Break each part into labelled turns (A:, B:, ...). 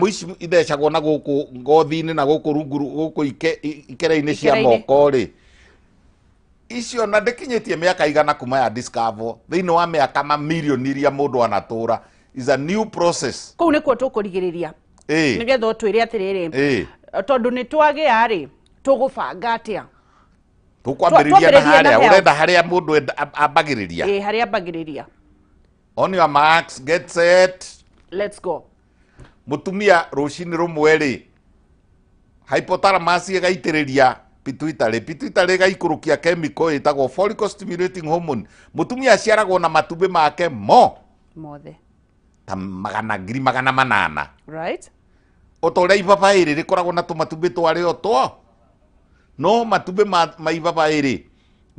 A: Nyamũ ici ithecagwo na gũkũ ngothi-inĩ na gũkũ rungu gũkũ ikere-inĩ cia
B: Ikere-inĩ.
A: moko rĩ, icio na ndĩkinyĩtie mĩaka 100 kuma ya discover thĩinĩ wa mĩaka mamirioni iria mũndũ anatũra, is a new process.
B: Kũu nĩkuo tũkũrigĩrĩria, nĩgetha ũtwĩre atĩrĩrĩ, tondũ nĩ twagĩa rĩ, tũgũbanga atĩa?
A: Tũkwambĩrĩria na
B: Twambĩrĩrie na
A: harĩa
B: health.
A: ũrenda, harĩa mũndũ ambagĩrĩria.
B: Ĩ, harĩa ambagĩrĩria.
A: On your marks, get set.
B: Let's go.
A: Mũtumia rũcinĩ rũmwe rĩ, hypothalamus ĩgaitĩrĩria pituitary, pituitary ĩgaikũrũkia chemical ĩtagwo follicle stimulating hormone. Mũtumia aciaragwo na matumbĩ make mo
B: mothe
A: ta magana ngiri magana manana, o ta ũrĩa ibabaĩ rĩ rĩkoragwo na tũmatumbĩ twarĩo two. No matumbĩ ma ibabaĩ rĩ,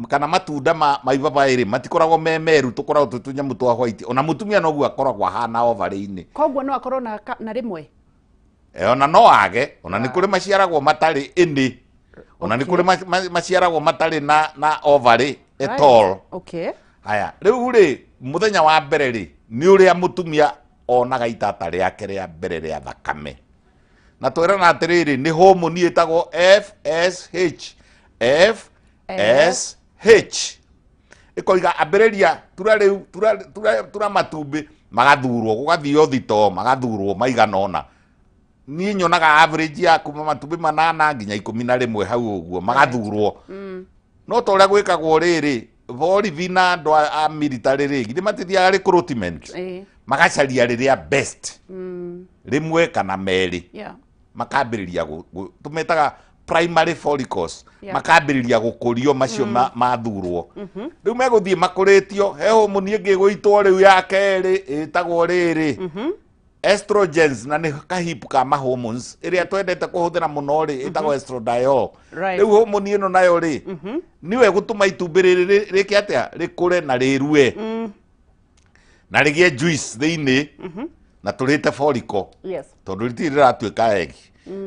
A: kana matunda ma ibabaĩ rĩ, matikoragwo me meru, tũkoragwo twĩ tũnyamũ twa white. Ona mũtumia noguo akoragwo ahana ovarĩ-inĩ.
B: Koguo no akorwo na rĩmwe.
A: Ona no age, ona nĩ kũrĩ maciaragwo matarĩ ĩnĩ, ona nĩ kũrĩ maciaragwo matarĩ na ovary at all. Haya, rĩu rĩ, mũthenya wa mbere rĩ, nĩ ũrĩa mũtumia onaga itata rĩake rĩa mbere rĩa thakame, na twerana atĩrĩrĩ, nĩ hormone ĩtagwo FSH. FSH ĩkoiga ambĩrĩria tura rĩu, tura, tura, tura matumbĩ, magathurwo, gũgathio thito, magathurwo maigana ũna. Niĩ nyonaga average ya kuma matumbĩ 8 nginya 11 hau ũguo magathurwo. No ta ũrĩa gwĩkagwo rĩrĩ borithi na andũ a military rĩ, githĩ matithiaga recruitment? Magacaria rĩrĩa best, rĩmwe kana merĩ, makambĩrĩria tũmetaga primary follicles. Makambĩrĩria gũkũrio macio mathurwo. Rĩu megũthiĩ makũrĩtio, he hormone ĩngĩ ĩgũitwo rĩu ya kerĩ ĩtagwo rĩrĩ estrogens, na nĩ kahipu ka ma hormones ĩrĩa twendete kũhũthĩra mũno rĩ, ĩtagwo estradiol. Rĩu hormone ĩno nayo rĩ, nĩwe gũtũma itumbĩ rĩrĩ rĩke atĩa? Rĩkũre na rĩrue na rĩgĩe juice thĩinĩ, na tũrĩte follicle, tondũ rĩtirĩ rĩratuĩka egg.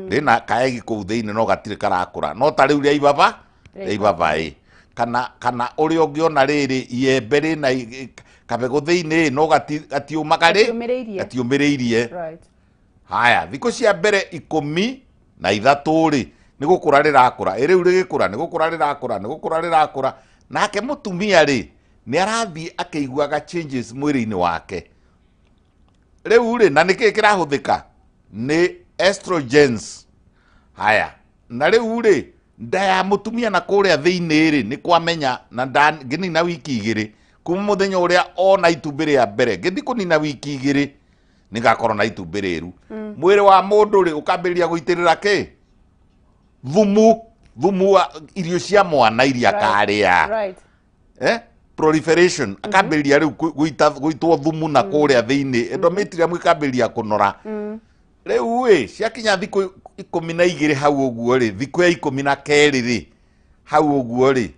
A: Rĩna kaegi kũu thĩinĩ no gatirĩ karakũra. No ta rĩu rĩa ibaba, rĩa ibabaĩ, kana ũrĩa ũngĩona rĩrĩ iembe rĩna kabegũ thĩinĩ, no gatiũmaga rĩ.
B: Gatiũmĩrĩirie.
A: Gatiũmĩrĩirie. Haya, thikũ cia mbere 13 rĩ, nĩ gũkũra rĩrakũra. Ĩ rĩu rĩgĩkũra, nĩ gũkũra rĩrakũra, nĩ gũkũra rĩrakũra. Nake mũtumia rĩ, nĩ arathiĩ akĩiguaga changes mwĩrĩ-inĩ wake rĩu rĩ. Na nĩkĩ kĩrahũthĩka? Nĩ estrogens. Haya, na rĩu rĩ, nda ya mũtumia na kũrĩa thĩinĩ rĩ, nĩ kwamenya na nda ngĩnina wiki 2 kuma mũthenya ũrĩa ona itumbĩ rĩa mbere, ngĩthi kũnina wiki 2 nĩgakorwo na itumbĩ rĩru. Mwĩrĩ wa mũndũ rĩ, ũkambĩrĩria gũitĩrĩra kĩ? Thumu, thumu wa irio cia mwana iria karĩa. Proliferation akambĩrĩria rĩu gũitwo thumu na kũrĩa thĩinĩ, endometrium ĩkambĩrĩria kũnora. Rĩu ĩ ciakinya thikũ 12 hau ũguo rĩ, thikũ ya 12 rĩ, hau ũguo rĩ,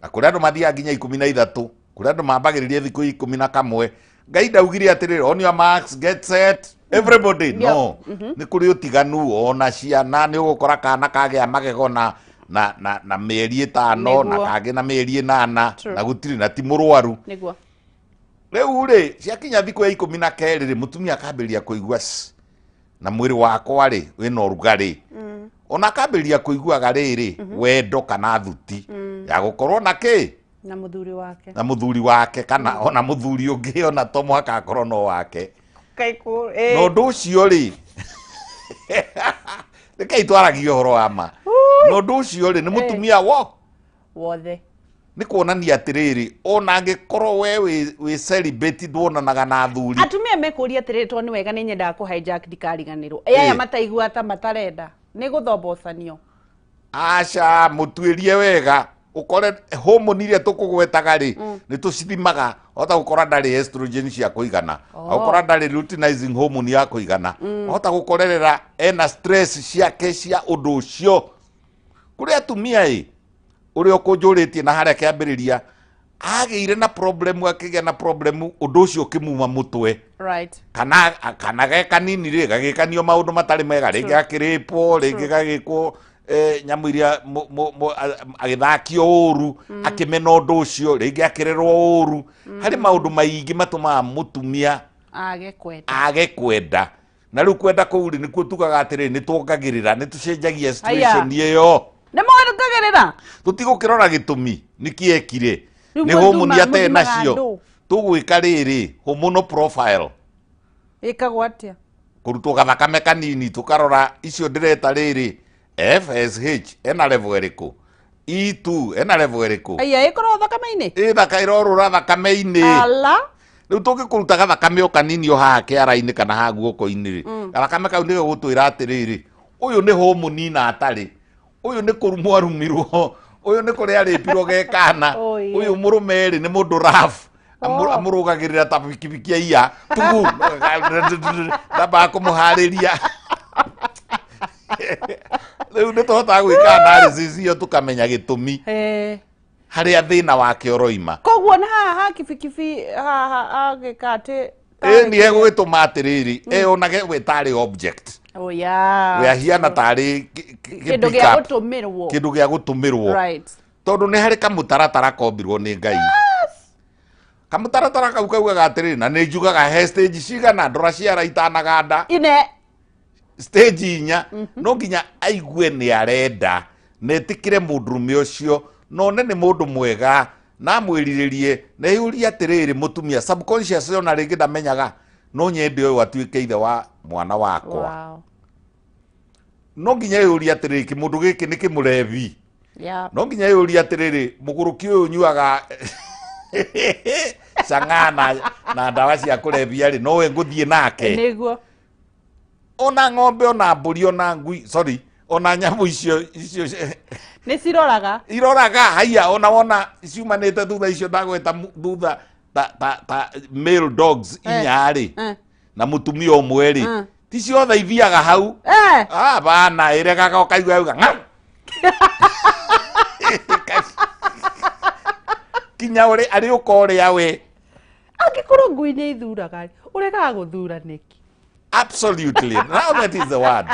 A: na kũrĩ andũ mathiaga nginya 13, kũrĩ andũ mambagĩrĩria thikũ 11. Ngai ndaugire atĩrĩrĩ, "On your marks, get set, everybody." No nĩ kũrĩ ũtiganu. Ona ciana nĩ ũgũkora kana kagĩa magego na mĩeri 5 na kangĩ na mĩeri 8, na gũtirĩ na ti mũrwaru. Rĩu rĩ, ciakinya thikũ ya 12 rĩ, mũtumia akambĩrĩria kũigua na mwĩrĩ wakwa rĩ wĩna ũrugarĩ. Ona akambĩrĩria kũiguaga rĩrĩ wendo kana thuti ya gũkorwo na kĩ?
B: Na mũthuri wake.
A: Na mũthuri wake, kana ona mũthuri ũngĩ, ona to mũhaka akorwo no wake.
B: Kaiku.
A: Na ũndũ ũcio rĩ, rekei twaragie ũhoro wa ma, na ũndũ ũcio rĩ, nĩ mũtumia wo
B: wothe.
A: Nĩ kuonania atĩrĩrĩ, ona angĩkorwo we wĩ celibate, nduonanaga na athuri.
B: Atumia mekũria atĩrĩrĩ, tondũ nĩ wega, nĩ nyendaga kũ hijack ndikariganĩrwo. Ĩ aya mataigua ta matarenda nĩ gũthobocanio?
A: Aca, mũtuĩrie wega, ũkore hormone iria tũkũgwetaga rĩ, nĩ tũcithimaga. Hota gũkora ndarĩ estrogen cia kũigana, ũkora ndarĩ luteinizing hormone ya kũigana, hota gũkorerera ena stress ciake cia ũndũ ũcio. Kũrĩ atumia ĩ ũrĩa ũkũnjũrĩtie na harĩa kĩambĩrĩria agĩire na problem, akĩgĩa na problem, ũndũ ũcio ũkĩmuma mũtwe, kana ge kanini rĩ, gagĩkanio maũndũ matarĩ mega, rĩngĩ gakĩrĩpwo, rĩngĩ gagĩkwo nyamũ iria agĩthakio ũru, akĩmena ũndũ ũcio, rĩngĩ akĩrerwo ũru. Harĩ maũndũ maingĩ matũmaga mũtumia
B: age kwenda.
A: Age kwenda. Na rĩu kwenda kũu rĩ, nĩkuo tugaga atĩrĩrĩ, nĩ tuongagĩrĩra, nĩ tũcenjagia situation ĩyo.
B: Nĩ mwongagĩrĩra.
A: Tũtigũkĩrora gĩtũmi nĩkĩ ekire,
B: Rĩu
A: nĩ homoni atarĩ
B: mũthimaga
A: nacio.
B: andũ.
A: Tũgwĩka rĩrĩ, hormonal profile.
B: Ĩkagwo atĩa?
A: Kũrutwo gathakame kanini, tũkarora icio ndĩreta rĩrĩ, FSH ena level ĩrĩkũ, E2 ena level ĩrĩkũ.
B: Aya, ĩkoragwo thakame-inĩ?
A: Ĩ thaka ĩrorũra thakame-inĩ.
B: Ala.
A: Rĩu tũngĩkũruta gathakame o kanini o haha kĩara-inĩ kana haha guoko-inĩ rĩ, gathakame kau nĩgo gũtwĩra atĩrĩrĩ, ũyũ nĩ homoni na atarĩ, ũyũ nĩ kũrumwo arumirwo, ũyũ nĩ kũrĩa arĩpirwo ge kana.
B: Oh, yeah.
A: Ũyũ mũrũme rĩ, nĩ mũndũ rough.
B: Oh.
A: Amũrũgagĩrĩra ta bikibiki aiya tugu, ndambaga kũmũharĩria. Rĩu nĩ tũhotaga gwĩka analysis ĩyo, tũkamenya gĩtũmi harĩa thĩna wake ũroima.
B: Koguo na haha ha kibikibi haha agĩka atĩ?
A: Ĩ nĩ egũgĩtũma atĩrĩrĩ, eyonage we tarĩ object.
B: Oh, yeah.
A: We ahiana tarĩ
B: kĩndũ
A: pick
B: gĩa
A: up.
B: gũtũmĩrwo.
A: Kĩndũ gĩa gũtũmĩrwo. Tondũ nĩ harĩ kamũtaratara kombirwo nĩ Ngai. Kamũtaratara kau kaugaga atĩrĩrĩ, na nĩ njugaga he stage cigana ndora ciara itanaganda.
B: Ine.
A: Stage inya. No nginya aigue nĩ arenda na ĩtĩkĩre mũndũrũme ũcio, na one nĩ mũndũ mwega, na amwĩrirĩrie, na eyũrie atĩrĩrĩ, mũtumia subconscious ona rĩngĩ ndamenyaga, no nyende ũyũ atuĩke ithe wa mwana wakwa. No nginya eyũrie atĩrĩrĩ, kĩmũndũ gĩkĩ nĩ kĩmũrebi? No nginya eyũrie atĩrĩrĩ, mũgũrũki ũyũ ũnyuaga cang'aa na ndawa cia kũrebia rĩ, nowe ngũthiĩ nake?
B: Nĩguo.
A: Ona ng'ombe, ona mbũri, ona ngui, sorry, ona nyamũ icio icio
B: Nĩ ciroraga.
A: Iroraga haiya, ona wona ciumanĩte thutha icio ndagweta thutha ta male dogs inya rĩ, na mũtumia ũmwe rĩ, ti ciothe ithiaga hau. Ah, bana, ĩregaga, ũkaigua yauga ng'au kinya ũrĩ arĩ ũka ũrĩa we.
B: Angĩkorwo ngui nĩ ithuraga rĩ, ũregaga gũthura nĩkĩ?
A: Absolutely, now that is the word.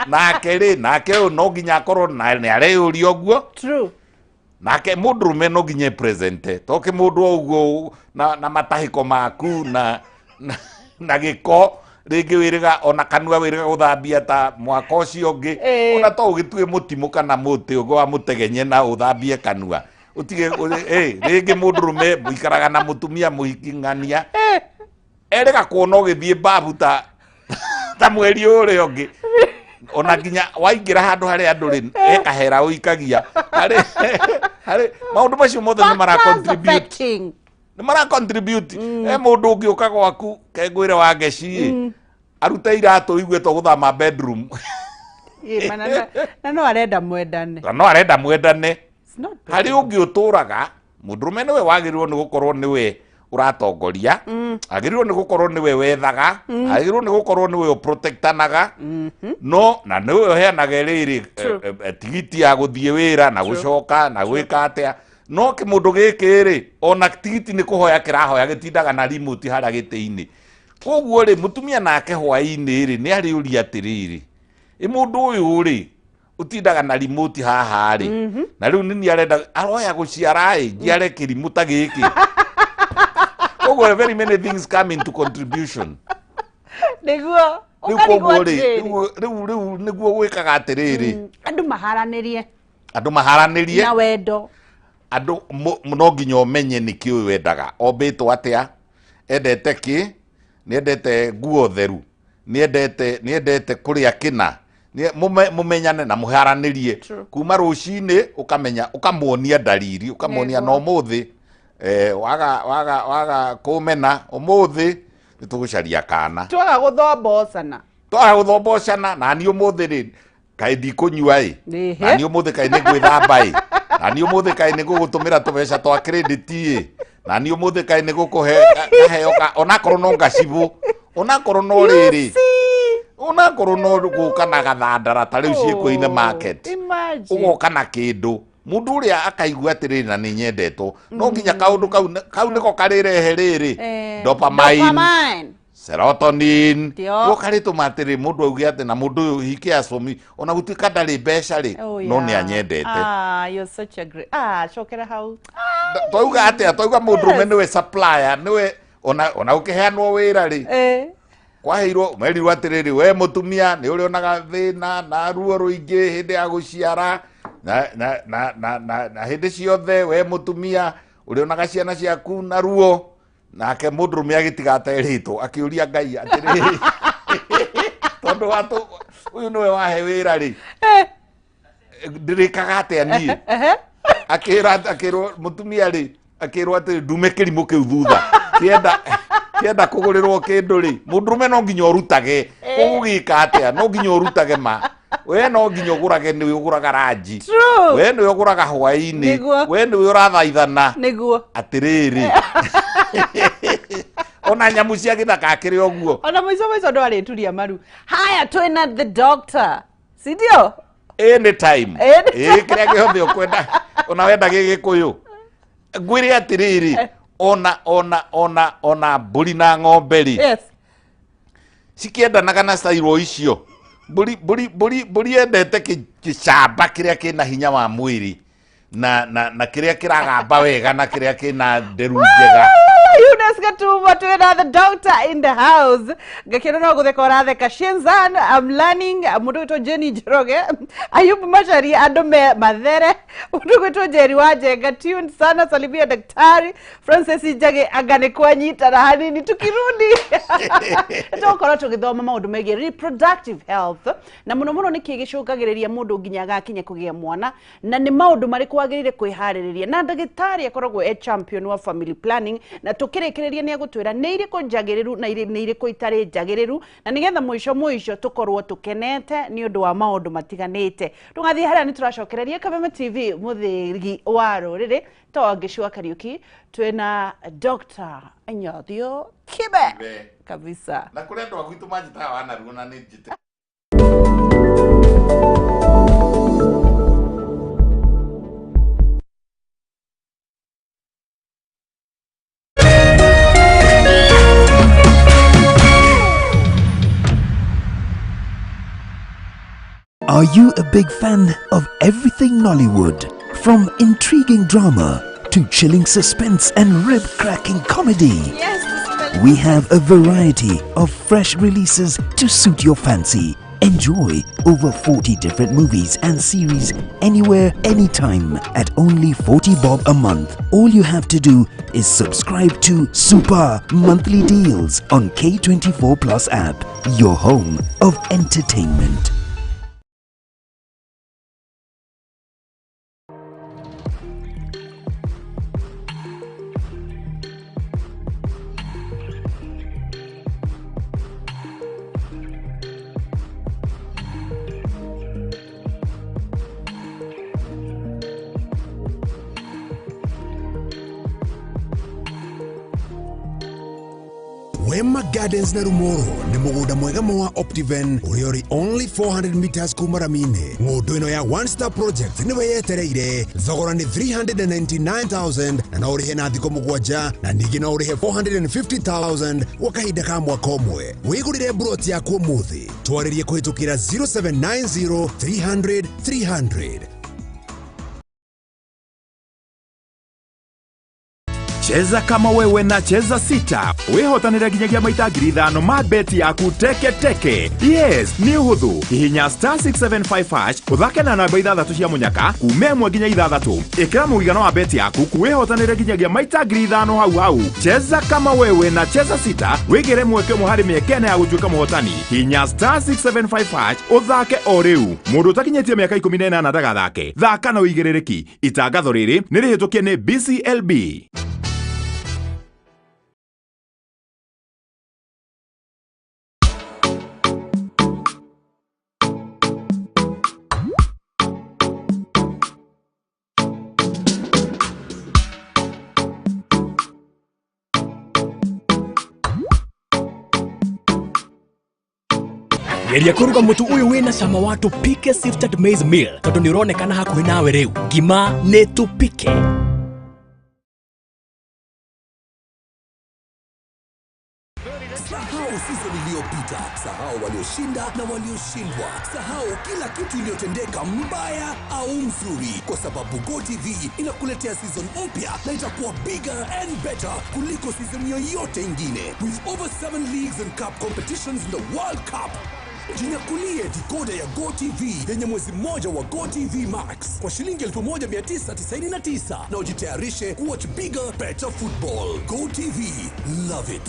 A: Nake rĩ, nake ũyũ no nginya akorwo na nĩ areyũria ũguo. Nake mũndũrũme no nginya presente to kĩ mũndũ o ũguo na matahĩko maku na gĩko, rĩngĩ wĩrĩga ona kanua, wĩrĩga gũthambia ta mwaka ũcio ũngĩ. Ona to ũgĩtue mũtimũ kana mũtĩ ũngĩ wa mũtegenye na ũthambie kanua ũtige rĩngĩ mũndũrũme mũikaraga na mũtumia mũhiki ng'ania, erĩga kuona ũgĩthiĩ babu ta mweri ũrĩa ũngĩ, ona nginya waingĩra handũ harĩa andũ rĩ, ekahera ũikagia harĩ maũndũ macio mothe nĩ mara
B: Factors
A: contribute.
B: affecting.
A: Nĩ mara contribute. E mũndũ ũngĩ ũka gwaku kengwĩre wa ngeci ĩ, arute iratũ igue to gũthama bedroom.
B: Ĩ, ma, na no arenda mwendane.
A: Na no arenda mwendane.
B: It's not
A: Harĩ ũngĩ ũtũraga mũndũrũme nĩwe wagĩrĩirwo nĩ gũkorwo nĩwe ũratongoria, agĩrĩirwo nĩ gũkorwo nĩwe wethaga, agĩrĩirwo nĩ gũkorwo nĩwe ũprotectanaga, no na nĩwe ũheanaga rĩrĩ tigiti ya gũthiĩ wĩra na gũcoka na gwĩka atĩa. No kĩmũndũ gĩkĩ rĩ, ona tigiti nĩ kũhoya kĩrahoya, gĩtindaga na remote harĩa gĩtĩ-inĩ. Koguo rĩ, mũtumia nake hwaĩ-inĩ rĩ, nĩ arĩũria atĩrĩrĩ, ĩ mũndũ ũyũ rĩ ũtindaga na remote haha rĩ, na rĩu nini arenda aroya gũciara ĩ, njiare kĩrimũ ta gĩkĩ? Koguo very many things come into contribution.
B: Nĩguo.
A: Rĩu
B: Ũkarigwo
A: koguo rĩ,
B: atĩrĩrĩ.
A: rĩu nĩguo gwĩkaga atĩrĩrĩ,
B: Andũ maharanĩrie.
A: Andũ maharanĩrie.
B: Na wendo.
A: Andũ no nginya ũmenye nĩkĩ ũyũ wendaga, ombĩtwo atĩa, endete kĩ, nĩ endete nguo theru, nĩ endete kũrĩa kĩna. Mũmenyane na mũharanĩrie. Kuma rũcinĩ ũkamenya, ũkamuonia ndariri, ũkamuonia na ũmũthĩ waga kũmena, ũmũthĩ nĩ tũgũcaria kana.
B: Twaga gũthombocana.
A: Twaga gũthombocana na niĩ ũmũthĩ rĩ, kaĩ ndikũnyua ĩ, na niĩ ũmũthĩ kaĩ nĩ ngwĩthamba ĩ, na niĩ ũmũthĩ kaĩ nĩ ngũgũtũmĩra tũbeca twa credit ĩ, na niĩ ũmũthĩ kaĩ nĩ gũkũhe kaheo ka onakorwo no ngacibũ, onakorwo no rĩrĩ, onakorwo no gũka na gathandara ta rĩu ciĩkuo in the market.
B: Imagine.
A: Ũgoka na kĩndũ, mũndũ ũrĩa akaigua atĩrĩrĩ, na nĩ nyendetwo. No nginya kaũndũ kau nĩko karĩrehe rĩrĩ, dopamine,
B: Dopamine.
A: Serotonin.
B: Ndio.
A: Nĩko karĩtũma atĩrĩ mũndũ auge atĩ na mũndũ ũyũ he cares for me, ona gũtuĩka ndarĩ mbeca rĩ,
B: Oh,
A: no nĩ
B: yeah.
A: anyendete.
B: Ah, you're such a great. Ah, cokera hau.
A: Twauga atĩa? Twauga mũndũrũme nĩwe supplier, nĩwe ona ũkĩheanwo wĩra rĩ, Kwaheirwo merirwo atĩrĩrĩ, we mũtumia nĩ ũrĩonaga thĩna na ruo rũingĩ hĩndĩ ya gũciara na hĩndĩ ciothe we mũtumia ũrĩonaga ciana ciaku na ruo. Nake mũndũrũme agĩtiga aterĩtwo akĩũria Ngai atĩrĩrĩ, tondũ watũ ũyũ nĩwe wahe wĩra rĩ, ndĩrĩkaga atĩa niĩ? Akĩra akĩrwo mũtumia rĩ, akĩrwo atĩ ndume kĩrimũ kĩu thutha, kĩenda kũgũrĩrwo kĩndũ rĩ, mũndũrũme no nginya ũrutage. Ũgũgĩka atĩa? No nginya ũrutage ma. We no nginya ũgũrage, nĩwe ũgũraga ranji, we nĩwe ũgũraga hwaĩ-inĩ, we nĩwe ũrathaithana.
B: Nĩguo.
A: Atĩrĩrĩ, ona nyamũ cia gĩthaka akĩrĩ ũguo.
B: Ona mũico mũico ndwarĩturia maru. Haya, twĩna the doctor, si ndio?
A: Anytime. Ĩ kĩrĩa gĩothe ũkwenda, ona wenda gĩgĩkũyũ. Ngwĩre atĩrĩrĩ, ona mbũri na ng'ombe rĩ,
B: yes,
A: cikĩendanaga na style icio. Mbũri yendete gĩcamba kĩrĩa kĩna hinya wa mwĩrĩ na kĩrĩa kĩragamba wega na kĩrĩa kĩna nderu njega.
B: Eunice Gatumba, twĩna the doctor in the house. Ngakĩona no gũtheka ũratheka. Shenzan, I'm learning. Mũndũ gwĩtwo Jenny Njoroge, Ayub Macharia, andũ me mathere. Mũndũ gwĩtwo Jerry wa Njenga, tuned sana, salimia daktari. Francis Njage, anga nĩ kwanyitana hanini tukirudi. Tũgũkorwo tũgĩthoma maũndũ megiĩ reproductive health na mũno mũno nĩkĩ gĩcũngagĩrĩria mũndũ nginya agakinya kũgĩa mwana, na nĩ maũndũ marĩkũ wagĩrĩire kwĩharĩrĩria, na ndagĩtarĩ akoragwo e champion wa family planning, na tũkĩrĩkĩrĩria nĩ egũtwĩra nĩ irĩkũ njagĩrĩru na nĩ irĩkũ itarĩ njagĩrĩru, na nĩgetha mũico mũico tũkorwo tũkenete nĩ ũndũ wa maũndũ matiganĩte. Tũgathiĩ harĩa nĩ tũracokereria Kameme TV, mũthĩgi wa rũrĩrĩ to Ngĩcua Kariuki, twĩna Dr. Nyathio Kibe kabisa.
A: Na kũrĩ andũ a gwitũ manjĩtaga wanaruo na nĩ njĩte.
C: Are you a big fan of everything Nollywood? From intriguing drama to chilling suspense and rib-cracking comedy.
B: Yes,
C: we have a variety of fresh releases to suit your fancy. Enjoy over 40 different movies and series anywhere, anytime at only 40 bob a month. All you have to do is subscribe to Super Monthly Deals on K24 Plus app, your home of entertainment.
D: Wema Gardens na Rumoro nĩ mũgũnda mwega mũ wa Optiven ũrĩa ũrĩ only 400 meters kuma rami-inĩ. Ng'ũndũ ĩno ya One Star Project nĩwe yetereire. Thogora nĩ 399,000 na no ũrĩhe na thikũ 7 na ningĩ no ũrĩhe 450,000 gwa kahinda ka mwaka ũmwe. Wĩgũrĩre mburoti yaku ũmũthĩ. Twarĩrie kũhĩtũkĩra 0790 300 300.
E: Cheza kama wewe na Cheza Sita. Wĩhotanĩre nginyagia maita 5,000 ma beti yaku teke teke. Yes, nĩ ũhũthũ. Hihinya star 675 hash, ũthake na namba 6 cia mũnyaka kuma 1 nginya 6. Ĩkĩra mũigana wa beti yaku wĩhotanĩre nginyagia maita 5,000 hau hau. Cheza kama wewe na Cheza Sita, wĩgĩre mweke ũmwe harĩ mĩeke ĩna ya gũtuĩka mũhotani. Hihinya star 675 hash, ũthake o rĩu. Mũndũ ũtakinyĩtie mĩaka 18 ndagathake. Thaka na ũigĩrĩrĩki. Itangatho rĩrĩ nĩ rĩhĩtũkie nĩ BCLB.
F: Geria kũruga mũtu ũyũ wĩna cama wa Tupike Sifted Maize Meal tondũ nĩ ũronekana hakuhĩ nawe rĩu. Ngima nĩ Tupike.
D: Sahau season iliyopita,
G: Sahau walioshinda na walioshindwa, sahau kila kitu iliyotendeka mbaya au mzuri, kwa sababu GoTV inakuletea season mpya na itakuwa bigger and better kuliko season yoyote ingine, with over 7 leagues and cup competitions in the World Cup. Jinyakulie decoder ya GoTV yenye mwezi mmoja wa GoTV Max kwa shilingi 1999 na ujitayarishe kuwatch bigger, better football. GoTV, love it.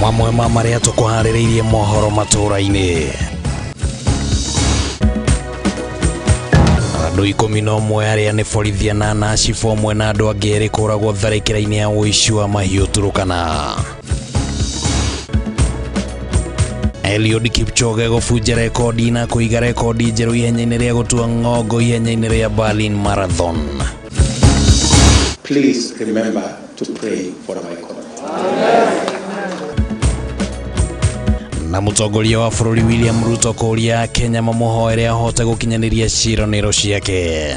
H: Mamwe ma marĩa tũkũharĩrĩirie mohoro matũũra-inĩ. Andũ 11 arĩa nĩ borithi anana, cibũ ũmwe na andũ angĩ erĩ kũragwo tharĩkĩra-inĩ ya ũici wa mahiũ Turukana. Eliud Kipchoge gũbunja rekondi na kũiga rekondi njerũ ihenya-inĩ rĩa gũtua ng'ongo ihenya-inĩ rĩa Berlin Marathon.
I: Please remember to pray for our economy.
H: Na mũtongoria wa bũrũri William Ruto kũũria Kenya mamũhoere ahote gũkinyanĩria ciĩranĩro ciake.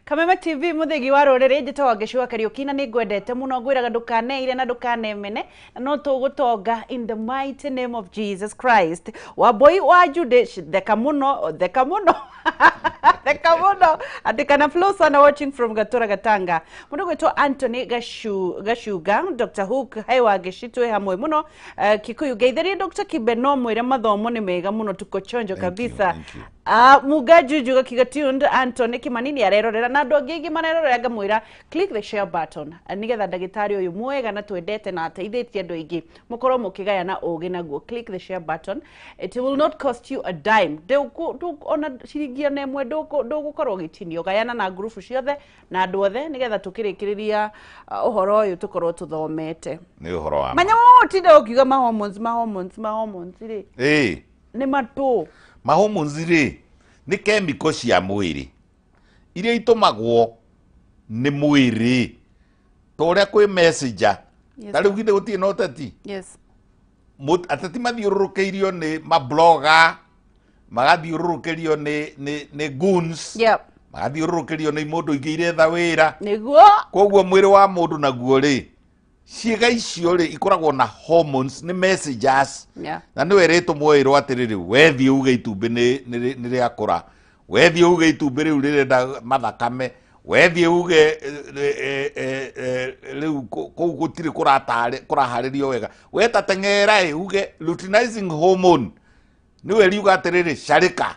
B: Kameme TV muthigi wa ruriri njitagwo Ngeci wa Kariuki na nĩngwendete mũno, ngwĩraga ndũkaneire na ndũkanemene, na no tũgũtonga in the mighty name of Jesus Christ. Wambui wa Jude, theka mũno, theka mũno, theka mũno. Andĩka na flow sana, watching from Gatura Gatanga. Mũndũ gwĩtwo Anthony Gacuga, Dr. Hook, hai wa Ngeci, twĩ hamwe mũno. Kikuyu ngeithĩrie Dr. Kibe, no mwĩre mathomo nĩ mega mũno, tuko chonjo kabisa. Muga Juju gakiga tuned. Anthony Kimanini arerorera na andũ angĩ aingĩ marerorera, ngamwĩra click the share button nĩgetha ndagĩtarĩ ũyũ mwega na twendete na ateithĩtie andũ aingĩ mũkorwo mũkĩgayana ũgĩ naguo. Click the share button, it will not cost you a dime. Ona ciringi ona ĩmwe ndũgũkorwo ũgĩtinio. Gayana na ngurubu ciothe na andũ othe nĩgetha tũkĩrĩkĩrĩria ũhoro ũyũ tũkorwo tũthomete.
A: Nĩ ũhoro wa ma.
B: Manya ũtinde ũkiuga ma hormones, ma hormones, ma hormones rĩ, nĩ matũ?
A: Ma hormones rĩ, nĩ chemical cia mwĩrĩ iria itũmagwo nĩ mwĩrĩ, ta ũrĩa kwĩ messenger. Ta rĩu githĩ gũtirĩ na ũteti?
B: Yes.
A: Ateti mathiũrũrũkĩirio nĩ mabloga, magathiũrũrũkĩrio nĩ goons, magathiũrũrũkĩrio nĩ mũndũ ingĩ iretha wĩra. Koguo mwĩrĩ wa mũndũ naguo rĩ, ciĩga icio rĩ ikoragwo na hormones, nĩ messengers. Na nĩwe ĩrĩtũmwo ĩrwo atĩrĩrĩ, wethiĩ uge itumbĩ nĩ rĩakũra, wethiĩ uge itumbĩ rĩu rĩrenda mathakame, wethiĩ uge rĩu kũu gũtirĩ kũraharĩrio wega, weta teng'era ĩ uge luteinizing hormone nĩwe riuga atĩrĩrĩ carĩka,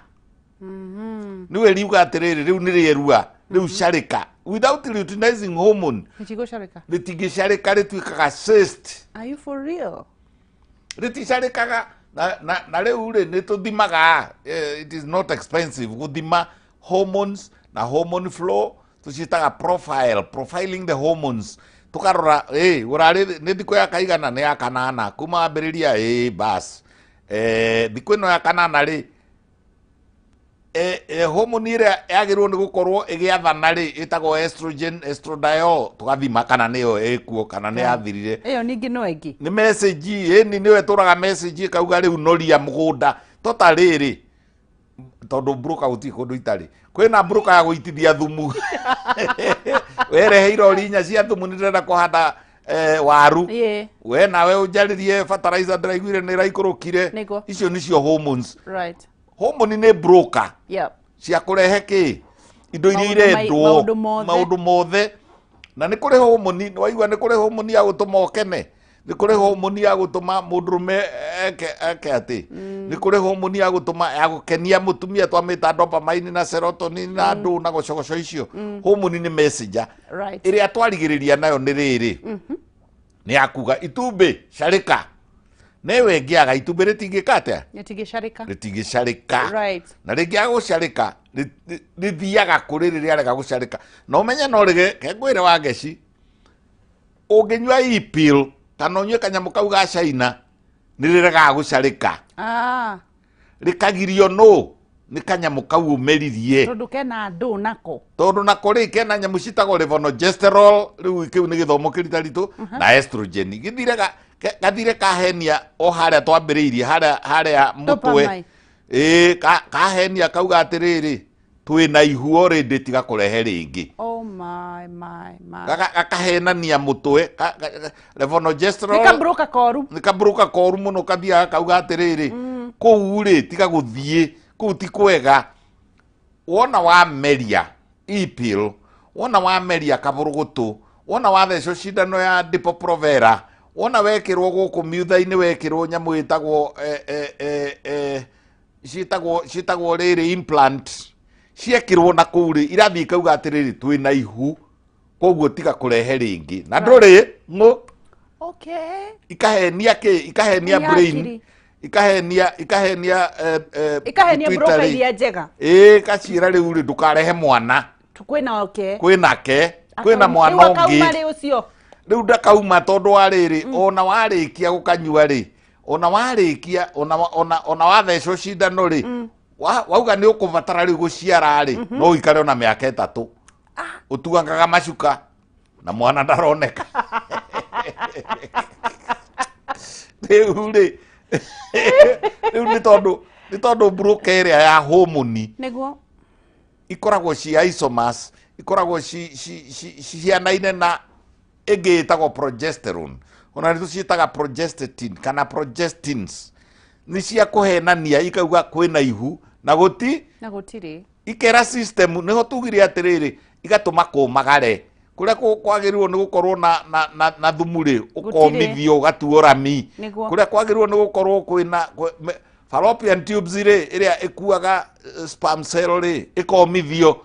A: nĩwe riuga atĩrĩrĩ rĩu nĩ rĩerua, rĩu carĩka. Without luteinizing hormone
B: rĩtigũcarĩka.
A: Rĩtingĩcarĩka, rĩtuĩkaga cyst.
B: Are you for real?
A: Rĩticarĩkaga. Na rĩu rĩ, nĩ tũthimaga, it is not expensive gũthima hormones na hormone flow, tũciĩtaga profile, profiling the hormones. Tũkarora ũrarĩ nĩ thikũ ya kaigana, nĩ ya kanana kuma wambĩrĩria, bas, thikũ ĩno ya kanana rĩ, hormone ĩrĩa yagĩrĩirwo nĩ gũkorwo ĩgĩathana rĩ, ĩtagwo estrogen, estradiol, tũgathima kana nĩyo ĩkuo kana nĩ yathirire.
B: Ĩyo ningĩ no ĩngĩ.
A: Nĩ message ĩni, nĩyo ĩtũraga message ĩkauga rĩu noria mũgũnda tota rĩrĩ, tondũ broker gũtirĩ kũndũ itarĩ, kwĩna broker ya gũitithia thumu, werehe irori inya cia thumu, nĩ ndĩrenda kũhanda waru, we nawe ũnjarĩrie fertilizer, ndĩraiguire nĩ ĩraikũrũkire. Icio nĩcio hormones. Hormone nĩ broker cia kũrehe kĩ indo iria irendwo.
B: Maũndũ mothe.
A: Maũndũ mothe. Na nĩ kũrĩ hormone, nĩ waigua, nĩ kũrĩ hormone ya gũtũma ũkene, nĩ kũrĩ hormone ya gũtũma mũndũrũme eke atĩ, nĩ kũrĩ hormone ya gũtũma ya gũkenia mũtumia, twamĩta dopamine na serotonin na ndũ na gocogoco icio. Hormone nĩ messenger. Ĩrĩa twarigĩrĩria nayo nĩ rĩrĩ, nĩ ya kuga itumbĩ carĩka. Newe ĩngĩaga itumbĩ rĩtingĩka atĩa?
B: Rĩtingĩcarĩka.
A: Rĩtingĩcarĩka.
B: Right.
A: Na rĩngĩaga gũcarĩka, rĩthiaga kũrĩ rĩrĩa rega gũcarĩka. Na ũmenye no rĩge kengwĩre wa ngeci, ũngĩnyua e-pill kana ũnyue kanyamũ kau ga China, nĩ rĩregaga gũcarĩka. Rĩkagirio nũ? Nĩ kanyamũ kau ũmeririe.
B: Tondũ kena andũ nako.
A: Tondũ nako rĩ kena nyamũ citagwo levonorgestrel, rĩu kĩu nĩ gĩthomo kĩritaritũ, na estrogen. Gĩthire gathire kahenia o harĩa twambĩrĩirie, harĩa mũtwe.
B: Dopamine.
A: Ĩĩ, kahenia kauga atĩrĩrĩ, twĩna ihu already, tiga kũrehe rĩngĩ.
B: Oh my, my, my.
A: Gakahenania mũtwe, levonorgestrel.
B: Nĩ kabroka koru.
A: Nĩ kabroka koru mũno, kathiaga kauga atĩrĩrĩ, kũu rĩ tiga gũthiĩ, kũu ti kwega. Wona wameria e-pill, wona wameria kabũrũgũtũ, wona wathecwo cindano ya Depo-Provera, wona wekĩrwo gũkũ miutha-inĩ, wekĩrwo nyamũ ĩtagwo ciĩtagwo rĩrĩ implant, ciekĩrwo na kũu rĩ, irathiĩ ikauga atĩrĩrĩ, twĩna ihu, koguo tiga kũrehe rĩngĩ. Na ndũrĩ ng'ũ.
B: Okay.
A: Ikahenia kĩ? Ikahenia
B: Nĩ
A: brain.
B: hakiri.
A: Ikahenia
B: Ikahenia
A: pituitary.
B: broka iria njega.
A: Ĩĩ, kaciĩra rĩu rĩ, ndũkarehe mwana.
B: Kwĩna oke.
A: Kwĩna ke, kwĩna mwana
B: Rĩu akauma
A: ũngĩ.
B: rĩ ũcio.
A: Rĩu ndakauma tondũ wa rĩrĩ, ona warĩkia gũkanyua rĩ, ona warĩkia, ona wathecwo cindano rĩ, wauga nĩ ũkũbatara rĩu gũciara rĩ, no ũikare ona mĩaka 3. Ũtuangaga macuka na mwana ndaroneka. Rĩu rĩ, rĩu nĩ tondũ broka ĩrĩa ya homoni
B: Nĩguo.
A: ikoragwo ci isomers, ikoragwo cihianaine na ĩngĩ ĩtagwo progesterone, ona nĩ tũciĩtaga progestatin kana progestins. Nĩ cia kũhenania, ikauga kwĩna ihu na gũti,
B: Na gũtirĩ.
A: Ikera system, nĩho tugire atĩrĩrĩ, igatũma kũmagare kũrĩa kwagĩrĩirwo nĩ gũkorwo na thumu rĩ, ũkomithio ũgatuo rami.
B: Nĩguo.
A: Kũrĩa kwagĩrĩirwo nĩ gũkorwo kwĩna fallopian tubes rĩ, ĩrĩa ĩkuaga sperm cell rĩ, ĩkomithio.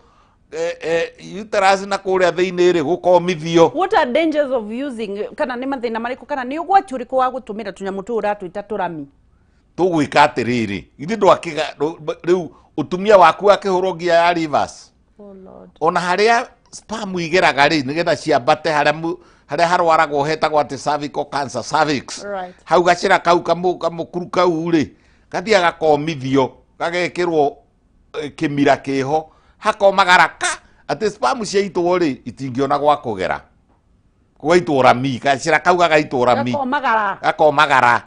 A: Uterus na kũrĩa thĩinĩ rĩ, gũkomithio.
B: What are dangers of using, kana nĩ mathĩna marĩkũ, kana nĩ ũgwati ũrĩkũ wa gũtũmĩra tũnyamũ tũũ ũratwĩta tũrami?
A: Tũgwĩka atĩrĩrĩ, ithuĩ ndwakĩga rĩu ũtumia waku akĩhũrwo ngia ya rivers.
B: Oh Lord.
A: Ona harĩa sperm igeraga rĩ, nĩgetha ciambate harĩa harwaragwo hetagwo atĩ cervical cancer, cervix.
B: Right.
A: Hau gacĩra kau kamũkuru kau rĩ, gathiaga gakomithio, gagekĩrwo kĩmira kĩho, hakomagara ka atĩ sperm ciaitwo rĩ, itingĩona gwa kũgera. Gũgaitwo rami, gacĩra kau gagaitwo rami.
B: Gakomagara.
A: Gakomagara.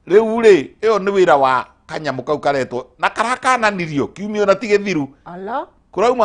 A: Rĩu rĩ, ĩyo nĩ wĩra wa kanyamũ kau karetwo na karakananirio kiumia ona ti gĩthiru.
B: Ala.
A: Kũrauma